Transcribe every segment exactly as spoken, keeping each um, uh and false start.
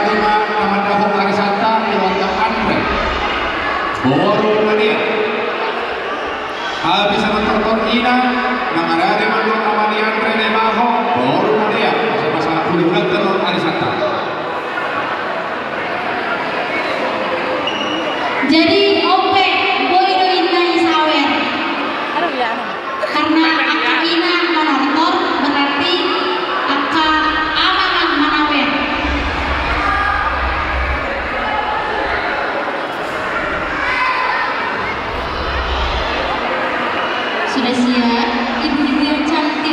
Ima na mandok arisan ta, keluarga Andre. Boru Nadia. Habis sama tortor ina, na marade mandok ama ni Andre, Debahok, boru Nadia. Masa-masa puluh bulan tortor arisan ta. Jadi, on pe, boi do inna i sawer. Karena angka ina manortor, berarti angka ama nang manawer. Sudah siap, ibu-ibu yang cantik.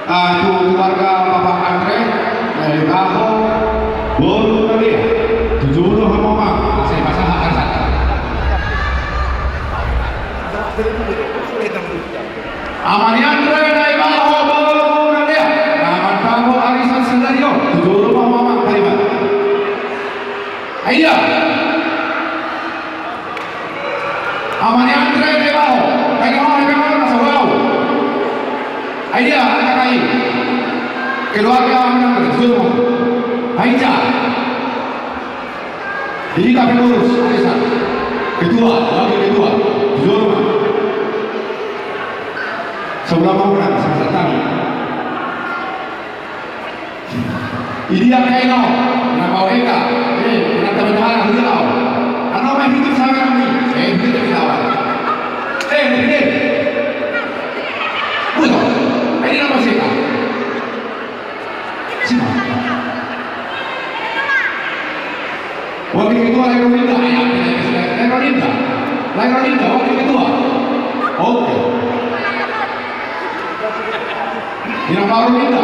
Ah, tu keluarga Bapak Andre, dari Baho, Bolu Nadia, tu jolo hamu ma, asa pasahat arisan. Ama ni Andre, dari Baho, Bolu Nadia, na mandapothon arisan sadari on, tu jolo hamu ma, tariba. Aida. Ama ni Andre, dari Baho. Bahen ma, bahen ma, na saurau. Aida, angka kai. Keluarga ama ni Andre, suruh. Aida. Jadi, kami ngurus, arisan. Ketua, wakil ketua. Suruh. Sebelah mau, sahat-sahat hami. Idia angka i na, na paoheka, eh, na tabe tahan, huida au. Ano ma hidup sama kami, eh, hidup di lawan. Eh, hidup. Buto, ini nama siapa? Siapa? Wakil ketua Lahir Roninda, eh, Lahir Roninda. Lahir Roninda, wakil ketua. Oke. Ina baru minta.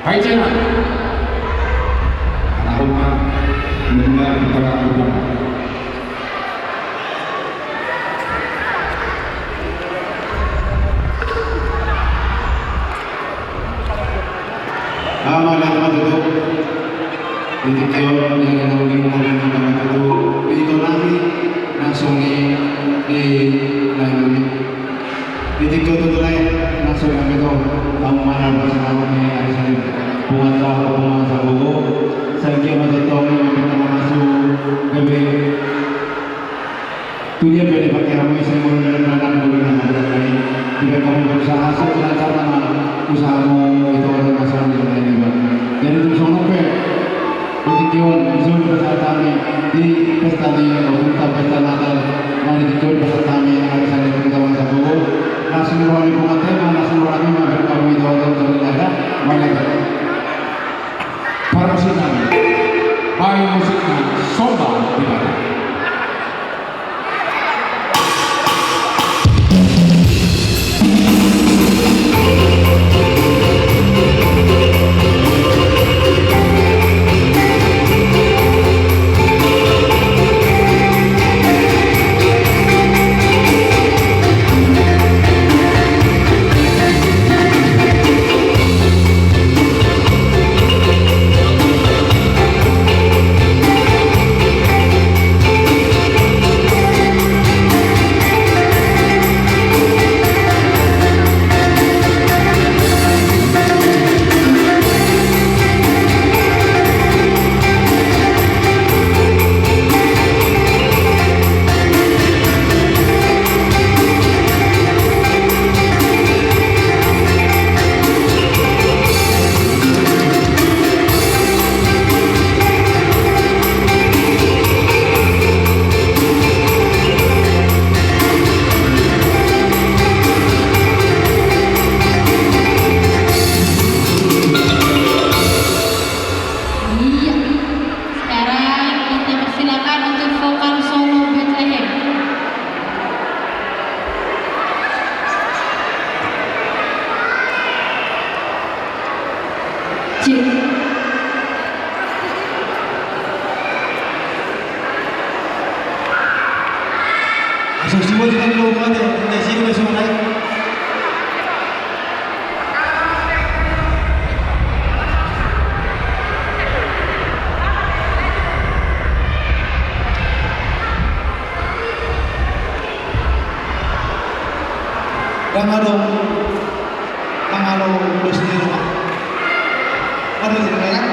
Hai, Cina. Anak rumah, mendengar kepada rumah. Ah, mauliate ma tutu. Di tingki on, di ari na uli, mauliate ma tutu. Di ito nami, langsung i, di lae nami. Di tingki on tutu lae, langsung i nami tu. Hamu ma na pasinamot ni ari Senin. Punguanta, punguan sagogo. Sai anggiat ma tongtong i, mauliate ma tutu. Gabe. Tu dia pe dipake hamu i, sai molo na, na, na, na, na, na, na, na, na, dibaen hamu berusaha, sesuai carana ma usahamu, ito adalah masalah di dalam ini, Bang. Jadi, tu songon on pe, di tingki on, di son pasahat hami, di pesta ni, pesta Natal, na di tingki on pasahat hami, ari Senin, punguanta ma sagogo, na sumurung ni punguanta ma, na sumurung ni ma, berkamu ito adalah masalah di dalam, mana? Parmusik nami. Baen musik na somba Debata. Iya. Sekarang kita persilakan untuk vokal solo Bethlehem. Cek. Asa siwa kita di rumah deh, kita sini besok naik. Dang adong mangalo dos ni roha. Adong di dalam.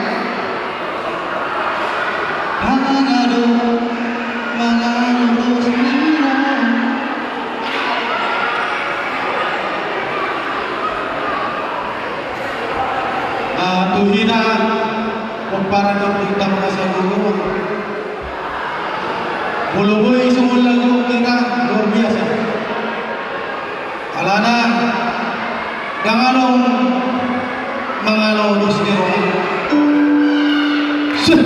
Dang adong mangalo dos ni roha. Ah, tu hita pomparan ni ompunta Mangasa Gogor. Molo boi songon lagu on hita luar biasa. Alana dang adong mangalo dos ni roha. Seh.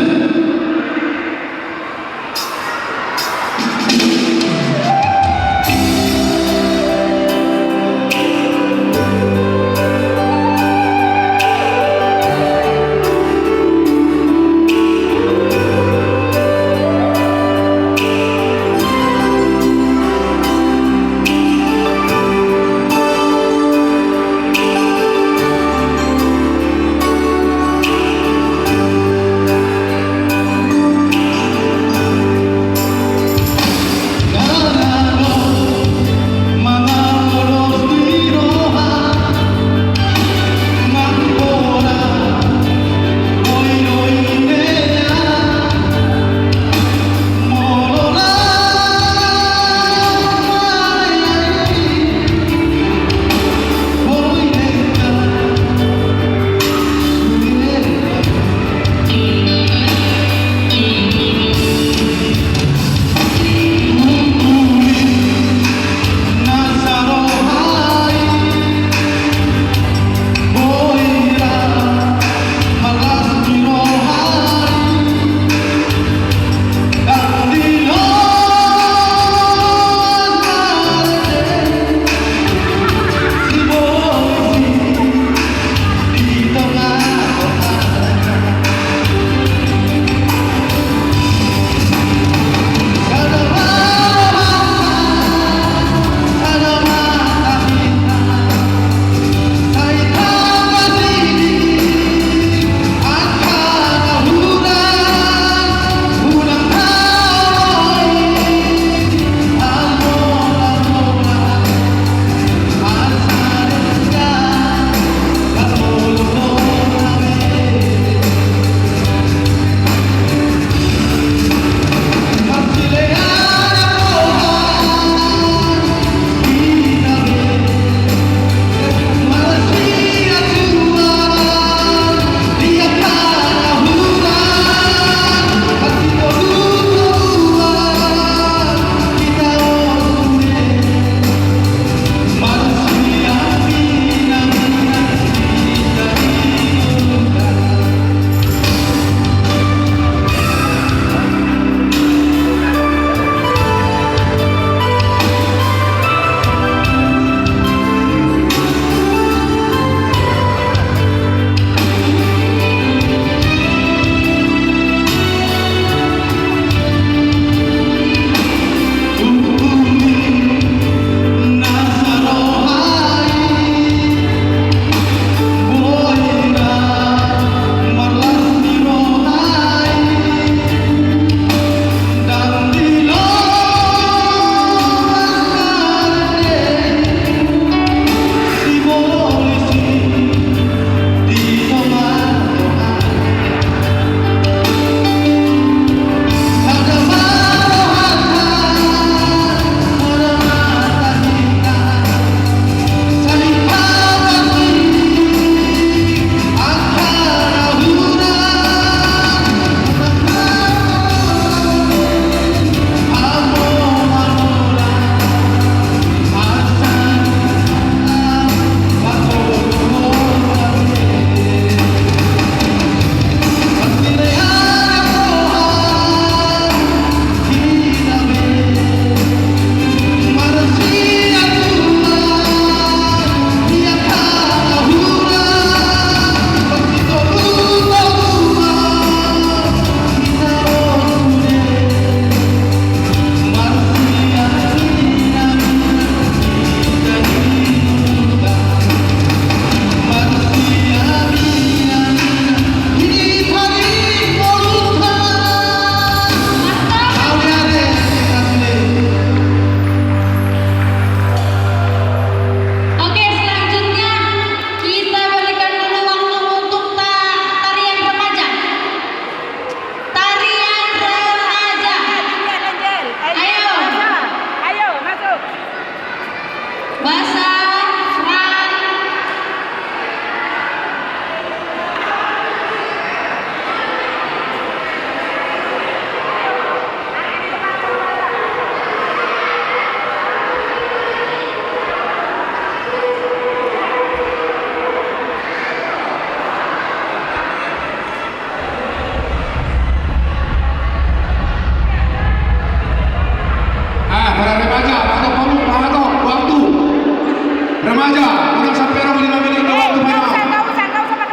Kurang sampai dong lima menit, waktu memang.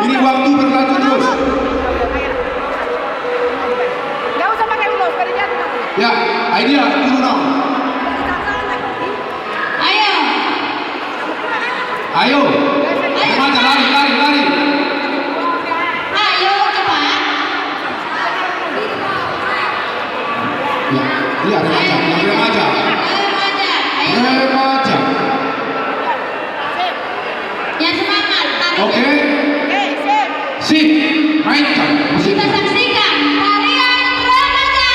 Ini waktu berlanjut terus. Nggak usah pakai ulos, biar dia tuh. Ya, idea, turun dong. Ayo. Ayo. Remaja, lari, lari, lari. Ayo, cepat. Ya, iya, remaja, yang remaja. Remaja. Ayo. Remaja. Yang semangat, tarik. Oke. Sip, mainkan musiknya. Kita saksikan tarian remaja.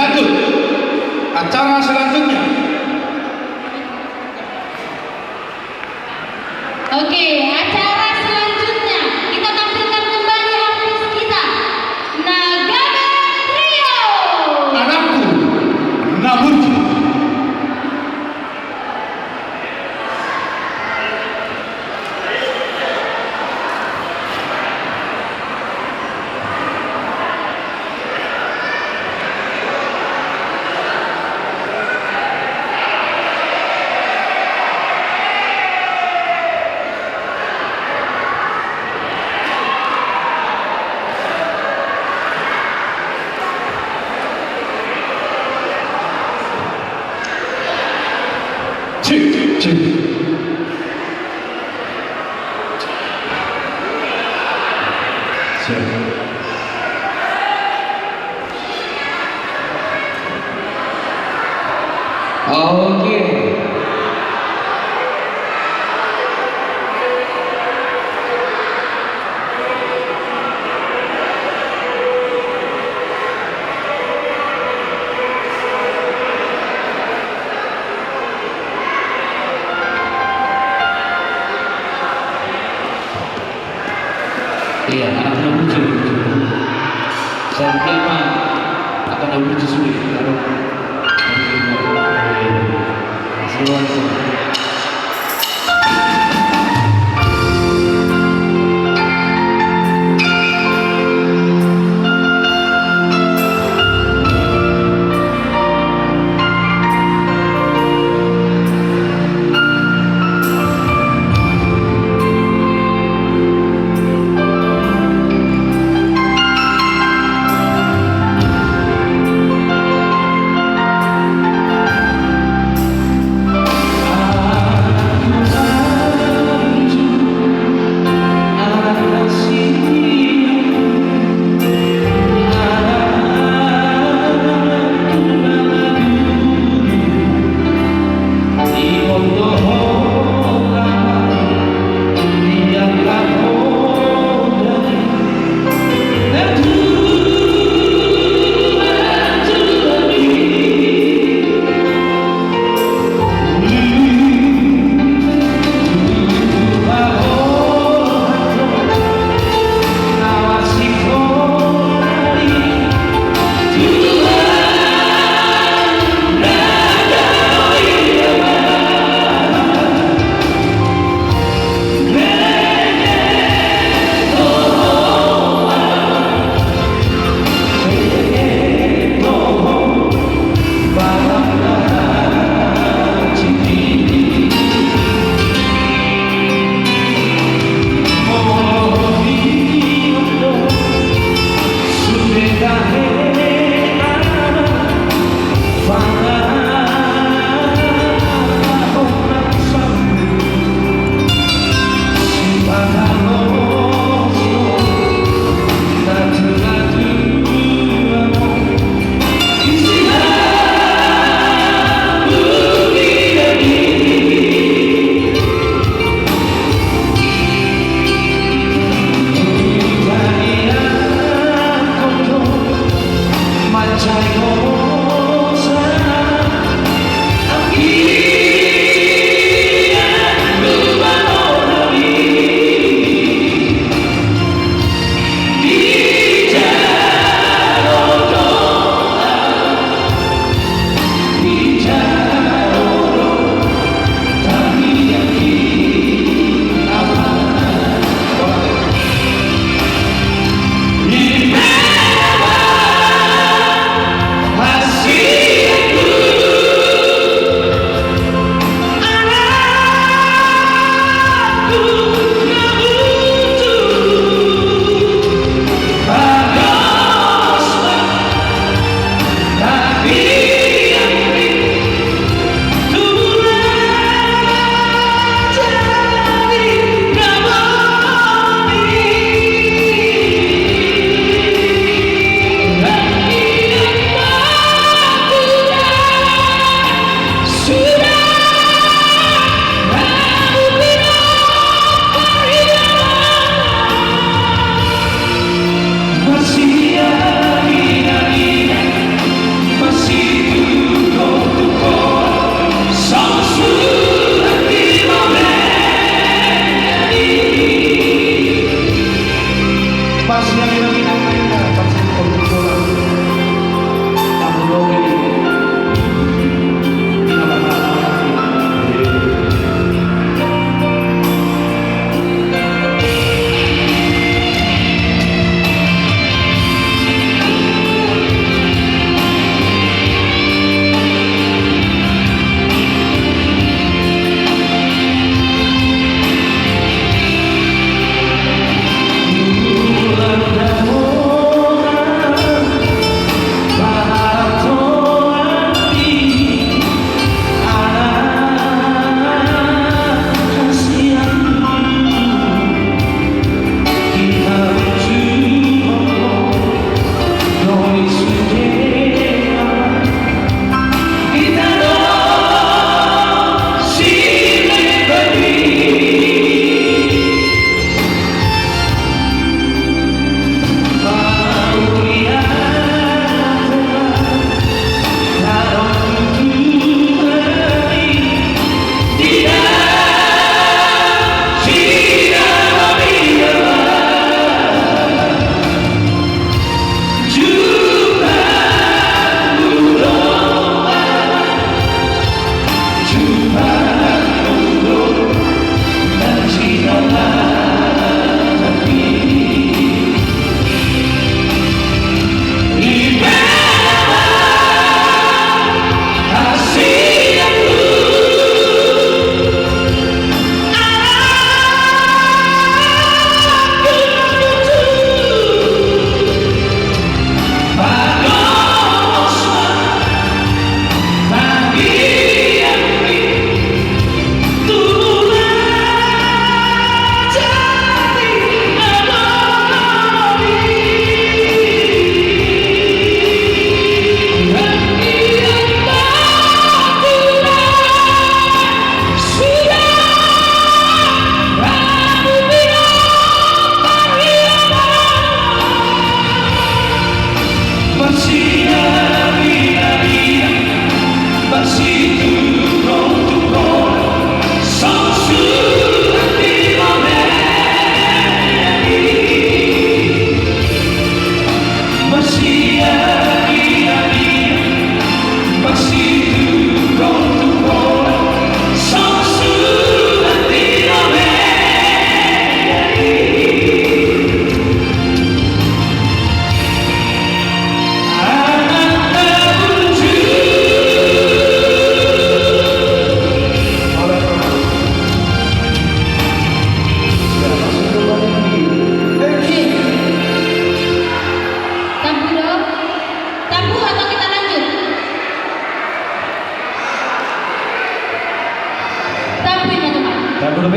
Lanjut. Acara selanjutnya. Oke, acara selanjutnya kita tampilkan kembali artis kita, Nagana Trio. Anakku, Naburju. Cek, cek. Siap. Oke. Iya, anak na burju. Saya kira mah akan na burju sudah. Assalamualaikum.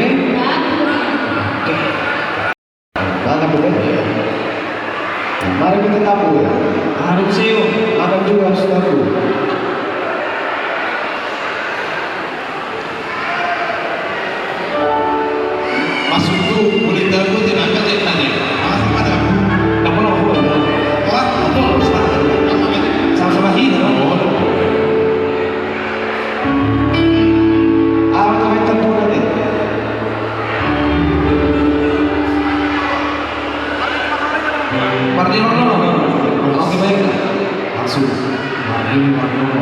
Oke. Makan dulu, ya. Nah, mari kita tamu, ya. Harus sih, yuk. Makan juga harus tamu. Masuk tu, boleh tamu, tidak ada yang nanya. Ah, sama dah. Tak boleh, tak boleh. Wah, tak boleh. Sama-sama hina. Oh. Apa tu, main tempur nanti? Marlino, no, no, no. Oke, baik. Langsung. Marlino, Marlino.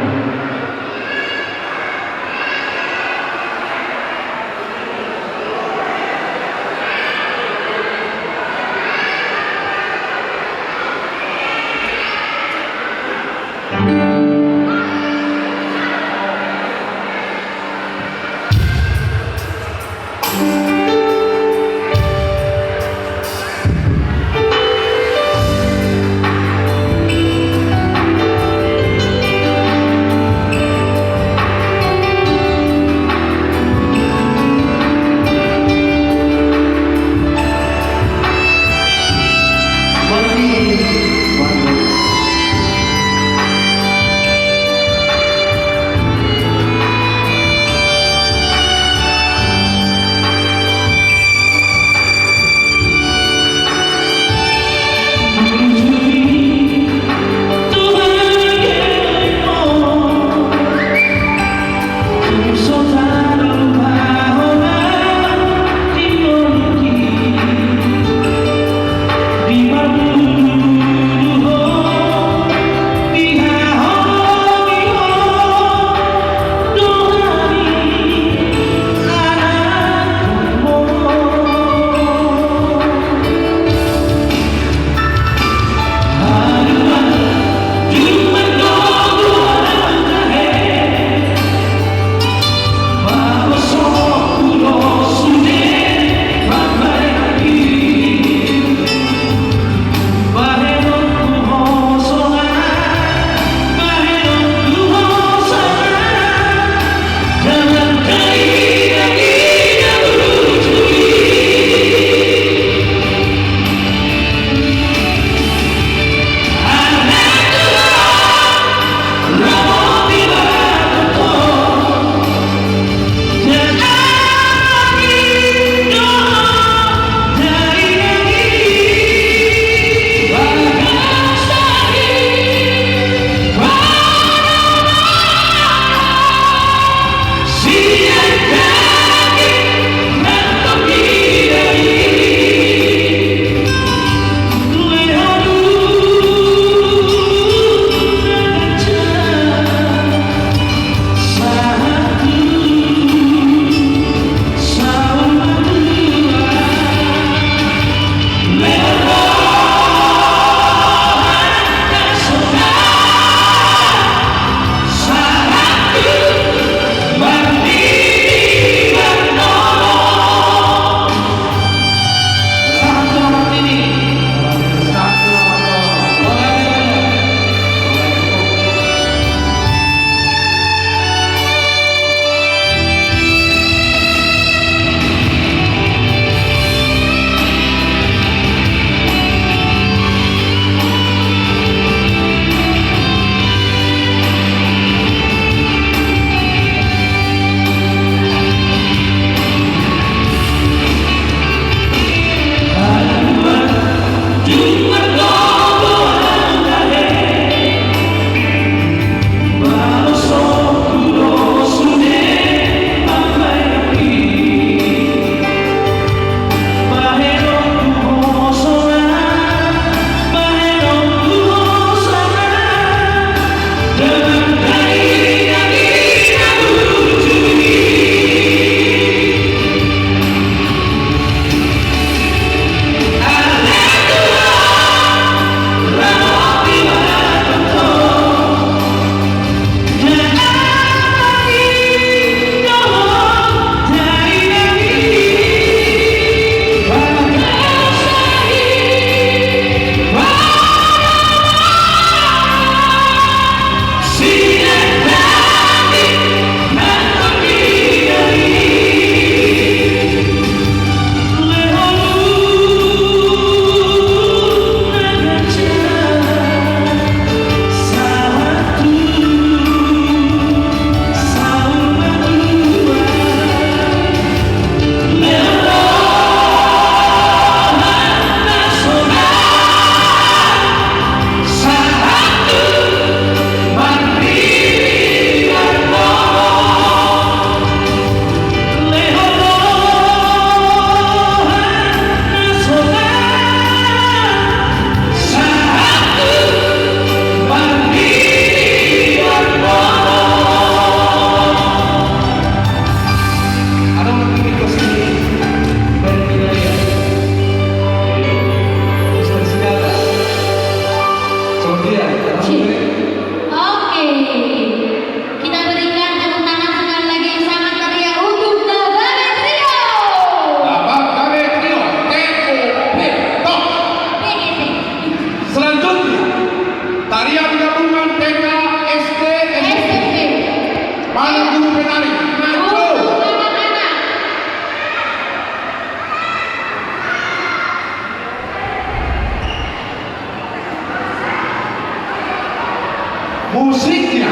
Musiknya.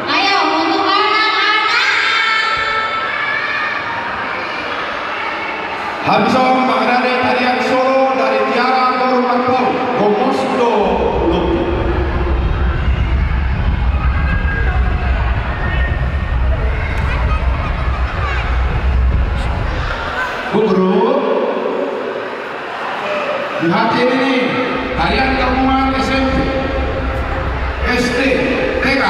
Ayo, untuk anak-anak. Habis on, manghatai tarian solo dari Tiara Boru Marpaung, Gomos do Lopi. Guru. Di hati ini, tarian gabungan S M P, S D, T K.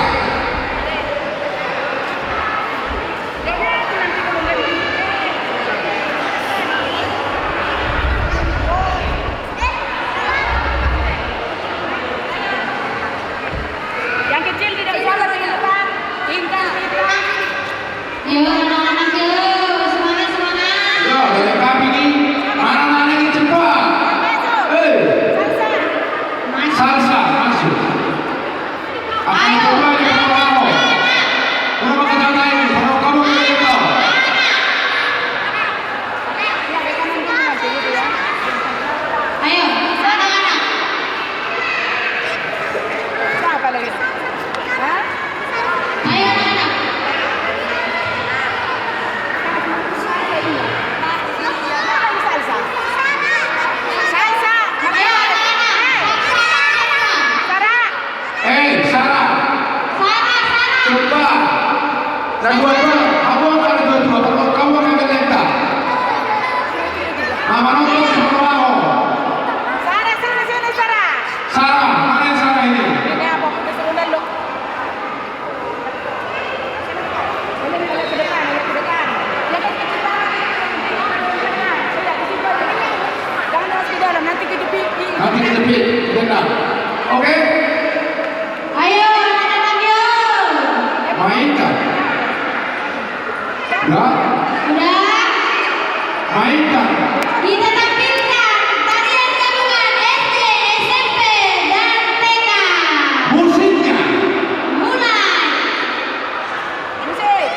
Yang kecil tidak usah, tinggal kita. Yo, anak-anak, yo, semangat, semangat. Yo, dari kami ini, mana anak-anak ini cepat? Eh. Salsa. Salsa, masuk. Ayo. Apa coba di bawah kamu? Belum pakai dana ini, kalau kamu tidak tahu. Ayo, anak-anak. Siapa lagi? Hah? Ayo, anak-anak. Salsa. Salsa. Ayo, anak-anak. Salsa. Sarah. Eh, Sarah. Sarah, Sarah. Coba. Nah, dua-dua. Kamu akan dua-dua. Kalau kamu akan geleta. Mama nonton sama kamu. Sarah, sini, sini, Sarah. Sarah, mana Sarah ini? Ini apa? Aku disuruh meluk. Nanti ke tepi, benar. Oke? Ayo, anak-anak, yo. Mainkan. Udah? Udah? Mainkan. Kita tampilkan tarian gabungan S D, S M P, dan T K. Musiknya. Mulai. Musik.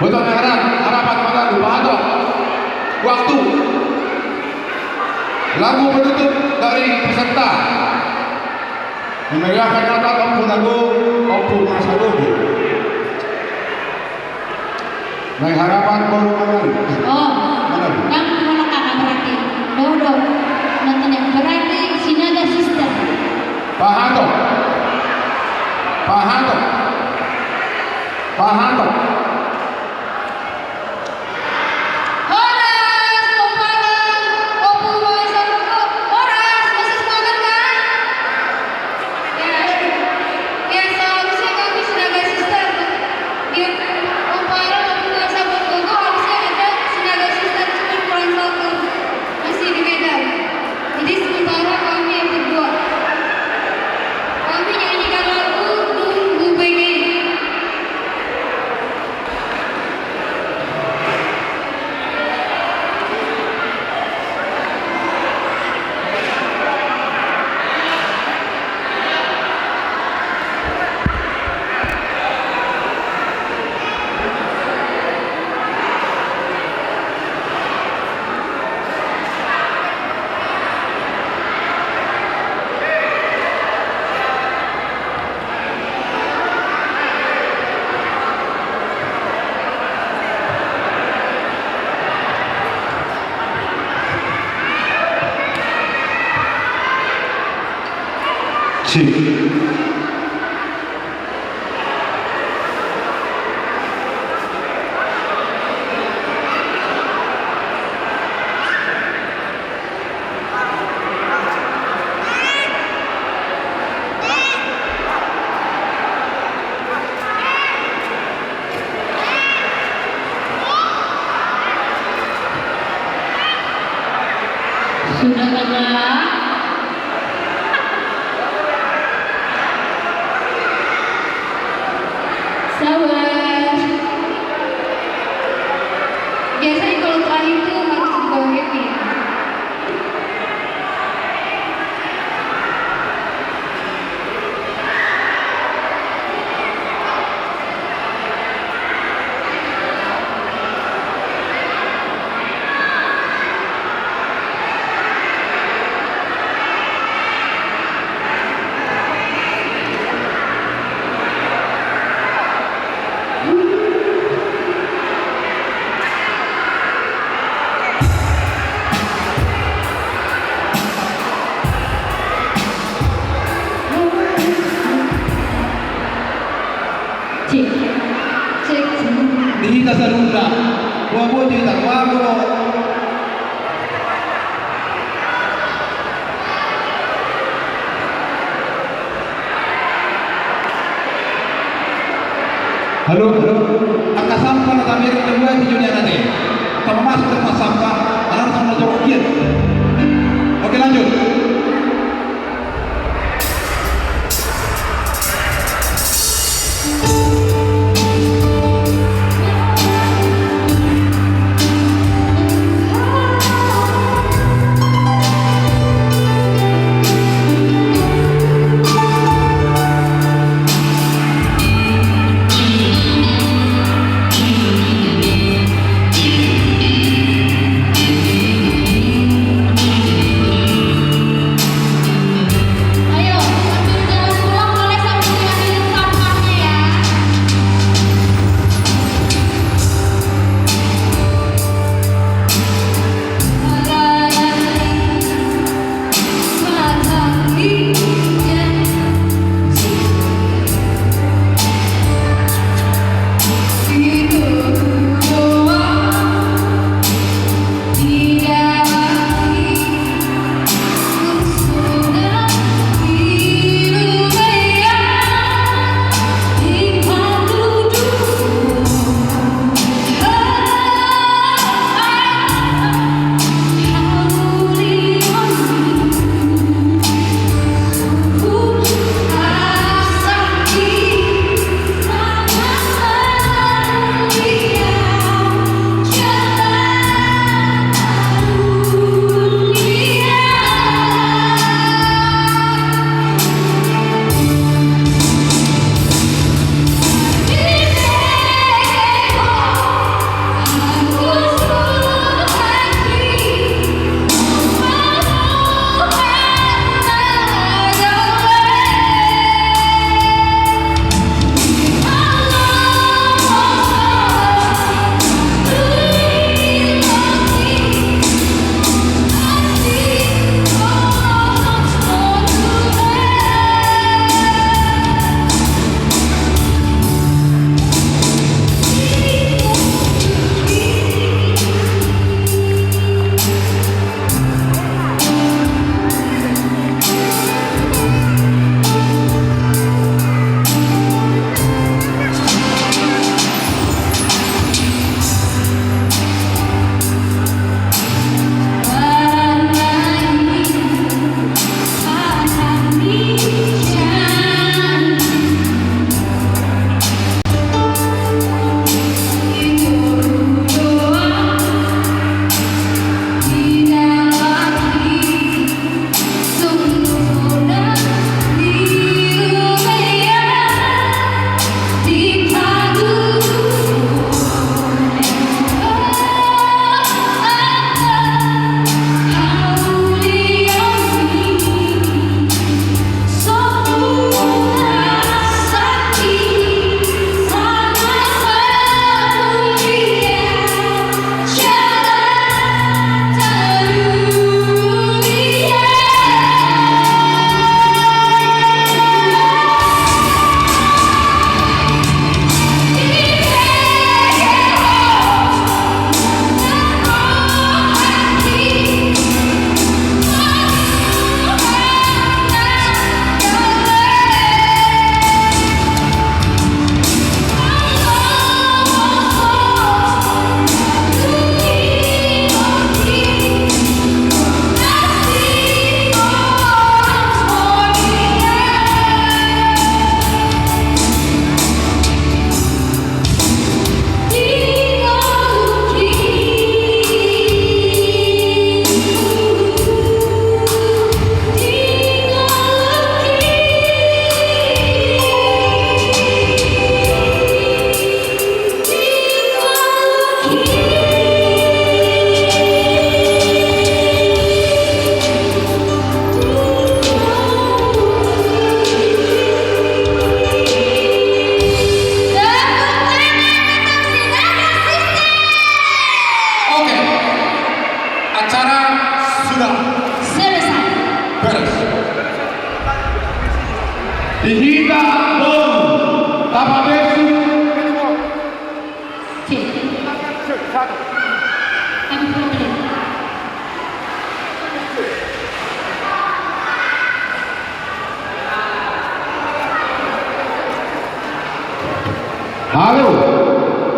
Betul, harapan, harapan, harapan, lupa atau? Waktu. Lagu penutup dari peserta. Memeriahkan Natal, Ompu Nago, Ompu Mas Agung. Nai harapan baru menang. Oh, menang. Nang menang kakak berarti. Dong, dong. Nonton ya. Berarti Sinaga Sister. Pahato. Pahato. Pahato. Horas, pomparan, Ompu Mas Agung, horas, masih semangat kan? Ya, ya, seharusnya kami Sinaga Sister. Di pomparan Ompu Mas Agung, harusnya ada Sinaga Sister, cuma kurang satu. Masih di Medan. Jadi sementara kami yang berdua. Kami nyanyikan lagu Nunga Bege. Sip. Sudah, Kakak? Sabar. Biasanya kalau terakhir tuh harus dibawa happy. Cek. Cek. Di hita saluhutna. Boa, boa, di hita. Boa, boa. Halo, halo. Angka sampah na tamereng na dua di junian ate. Angka mamasuk tempat sampah, anak sama jorok kian. Oke, lanjut.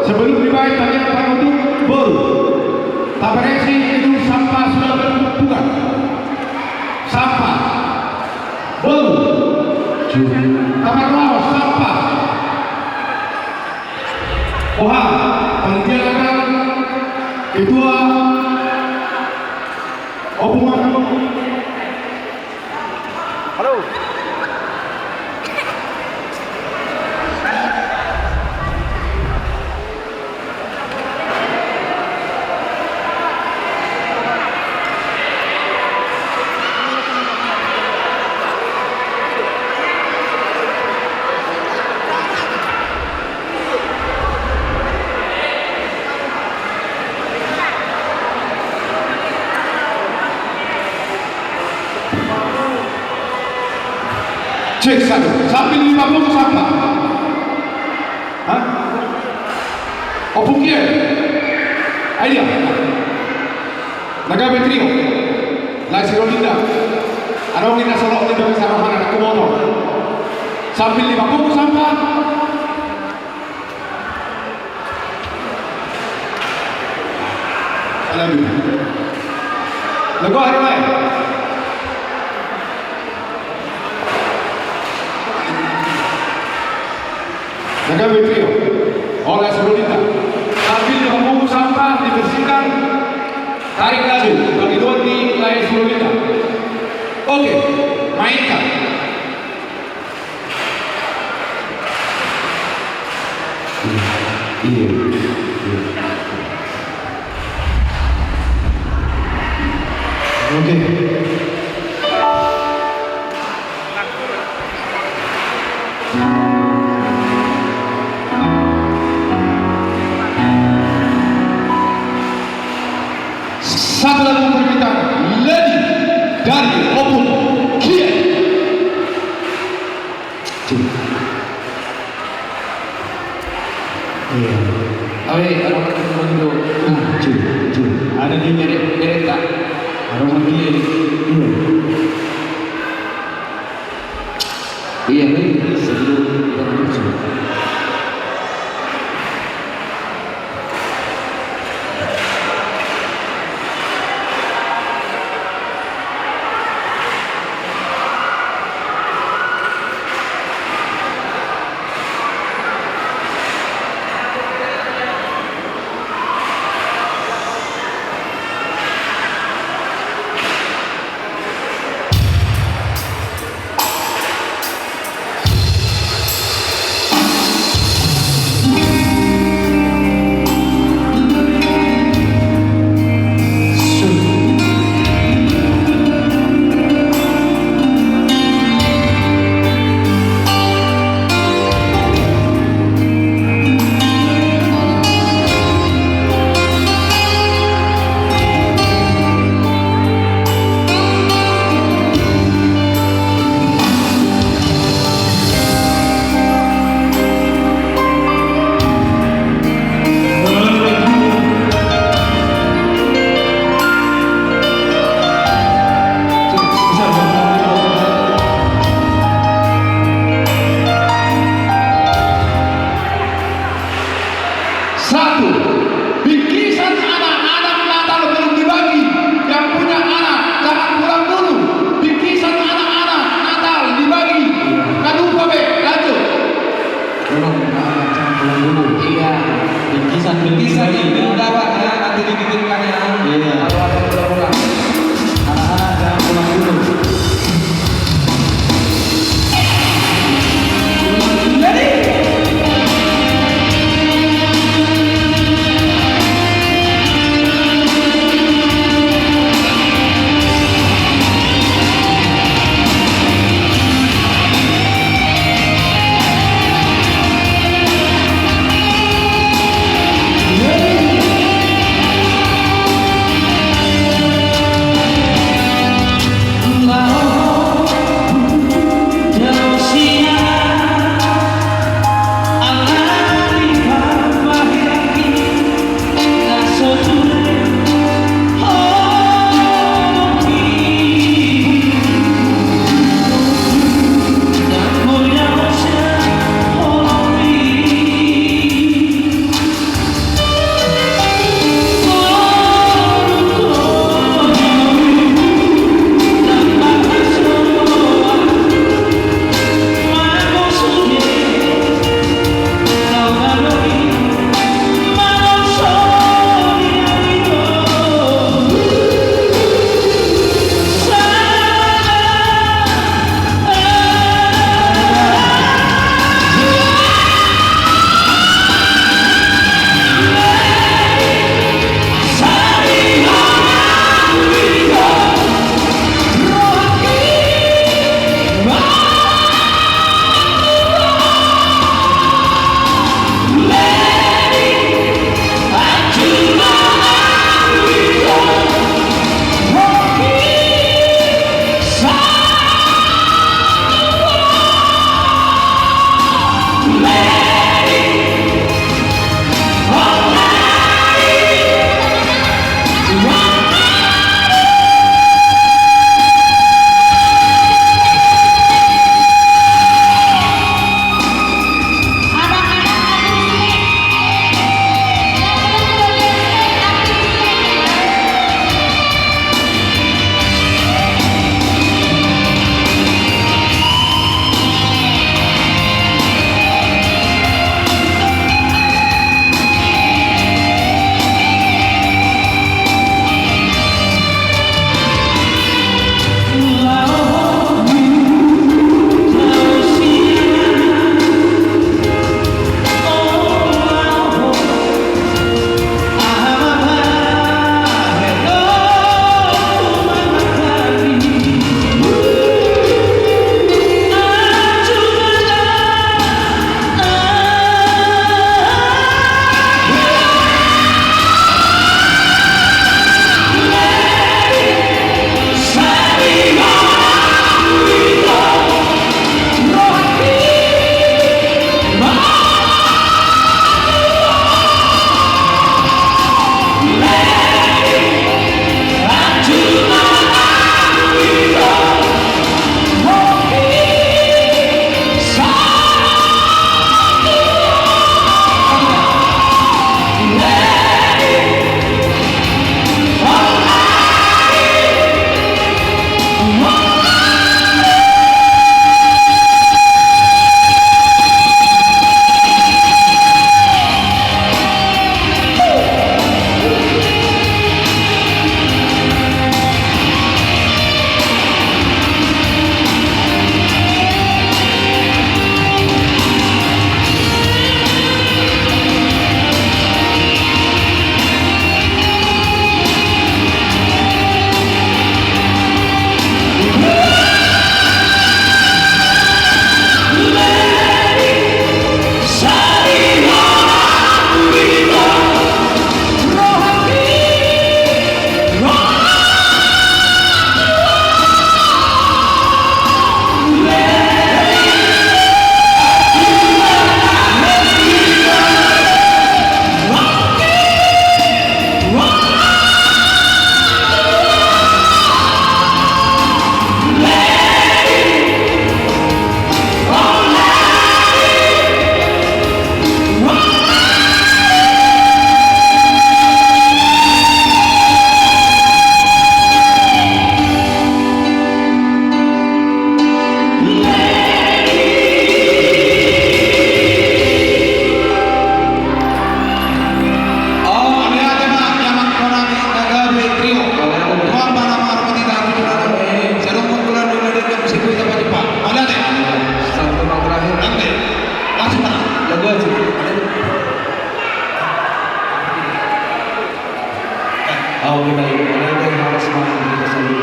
Sebelum dibaen tangiang panutup, boru, taberengsi gedung sampah sudah bertumpukan. Sampah. Boru. Taberlaos sampah. Oha, panitia nakal, ketua, opo ma. Halo. Cek satu, sambil lima puluh sampah. Hah? Opukie. Ayo. Na gabe trio. Lae Sirolinda. Adong i na solok ni bagi sarohana na kumotor. Sambil lima puluh sampah. Alami. Lagu hari lain. Na gabe trio. Ola Sirolinda. Sambil lima puluh sampah dibersihkan. Tarik laju. Bagi dua di Lae Sirolinda. Oke. Mainkan. Iya, iya, iya. Oke. Satu lagu permintaan Lady dari Opung Kiai. Cik. Iya. Awe, ada orang yang mau duduk. Nah, cik, cik. Ada di deret, deret, Kak. Ada orang dia. Iya. Iya, baik. Sebelum kita masuk. Satu, bingkisan anak-anak Natal belum dibagi. Yang punya anak, jangan pulang dulu. Bingkisan anak-anak Natal dibagi. Kadupa be, lanjut. Tolong, anak-anak, jangan pulang dulu. Iya. Bingkisan, bingkisan dibagi. Yang belum dapat, ya, nanti dikirimkan, ya. Iya. Kalau ada yang belum pulang. Anak-anak, jangan pulang dulu.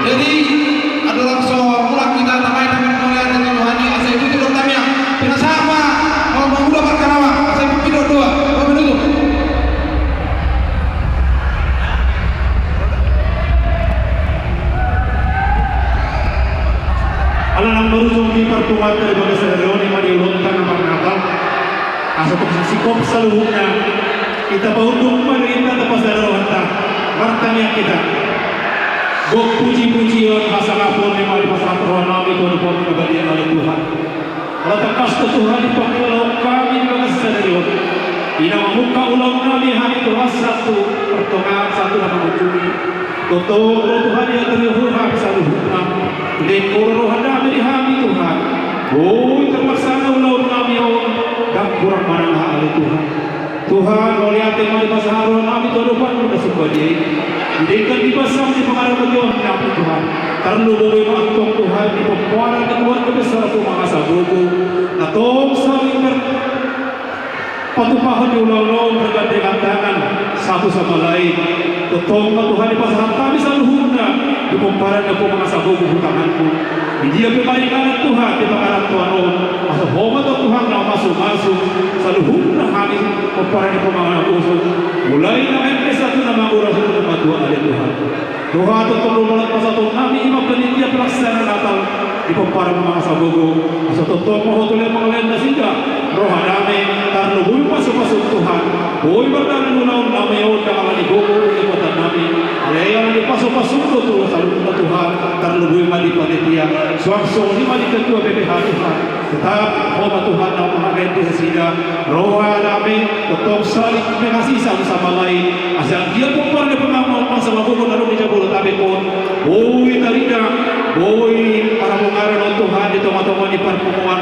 Jadi, adong langsung mulak hita, tambai hami mauliate tu Tuhan i, asa ikuti dohot hami, pinasahat ma, molo mangula parkarawang, asa ikuti dohot doa, doa penutup. Ala naung marujung di parpunguanta di bagasan sadari on, i ma di ulaonta na marnatal. Asa tung singkop saluhutna, hita paunduk ma diri, hita tapasada rohanta, martangiang hita. Gok puji-pujion hasangapon i ma dipasahat rohanami tu adopanMu na badia, ale Tuhan. Ala tangkas do Tuhan dipangulahon hami di bagasan sadari on. I na mamungka ulaonnami hami Tuhan sahat tu partongaan, sahat tu na mangujungi. Tongtong do Tuhan diaturhon hami saluhutna. Dilehon Ho do roha damai di hami Tuhan. Boi terlaksana ulaonnami on, ndang hurang manang aha, ale Tuhan. Tuhan, mauliate ma dipasahat rohanami tu adopanMu na sumbadia i. Di denggan, di basam, di pangaramotion nami Tuhan. Tarlumobi ma antong Tuhan di pomparan ni keluarga besar Ompu Mangasagogo, na tong saling ber- patupahon ni ulaon on, bergandengan tangan satu sama lain. Tongtong ma Tuhan dipasahat hami saluhutna di pomparan ni Ompu Mangasagogo tu tanganMu. Di dia pe maringanan Tuhan di pangarantoan on, asa Ho ma antong Tuhan na mamasumasu saluhutna hami pomparan ni Ompu Mangasagogo, mulai na ende sahat tu na mangura, sahat tu na matua, ale Tuhan. Tuhan, tongtong do molo pasahatonnami i ma panitia pelaksana Natal di pomparan Mangasagogo, asa tongtong ma Ho tu leleng mangalean nasida roha damai, tarlumobi ma pasupasu Tuhan. Boi mardalan ulaonnami on, ndang ala ni gogo ni kekuatannami, alai ala ni pasupasu-Mu do tu saluhutna Tuhan, tarlumobi ma di panitia. Suang songon i ma di ketua B P H Tuhan. Tetap Ho ma Tuhan na mangalean di nasida roha damai, tongtong saling mengasihi satu sama lain. Asa anggiat pomparan ni Ompu Mangasagogo na adong di Jabodetabek on boi tarida, boi parabongaran on Tuhan di tonga-tonga ni parpunguan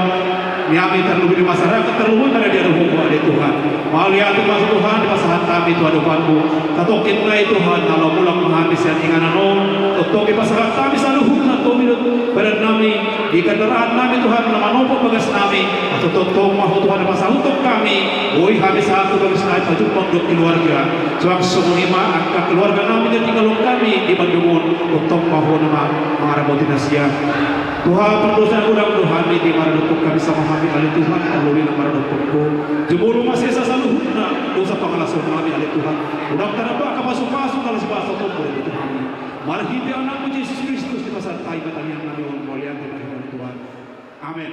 nami, tarlumobi di masyarakat, tarlumobi ma na di adopanMu, ale Tuhan. Mauliate ma Tuhan dipasahat hami tu adopanMu. Satongkin nai Tuhan, na laho mulak ma hami sian inganan on, tongtong dipasahat hami saluhutna tondi dohot badannami, di kendaraannami Tuhan na manopot bagasnami, asa tongtong ma Ho Tuhan na pasauthon hami, boi hami sahat tu bagasnami pajumpang dohot keluarga. Suang songon i ma angka keluarganami na tinggalhon hami di Bandung on, tongtong ma Ho na ma-, mangaramoti nasida. Tuhan, pardosa godang do hami di maradophon hami sama hami, ale Tuhan, alai na maradophon Ho. Jumolo ma sesa saluhutna dosa pangalaosion nami, ale Tuhan. Godang tarbahen angka pasupasu na laho sipasahaton Ho tu hami. Marhite AnakMu Jesus Kristus dipasahat hami ma tangiangnami on, mauliate ma di Ho, ale Tuhan. Amen.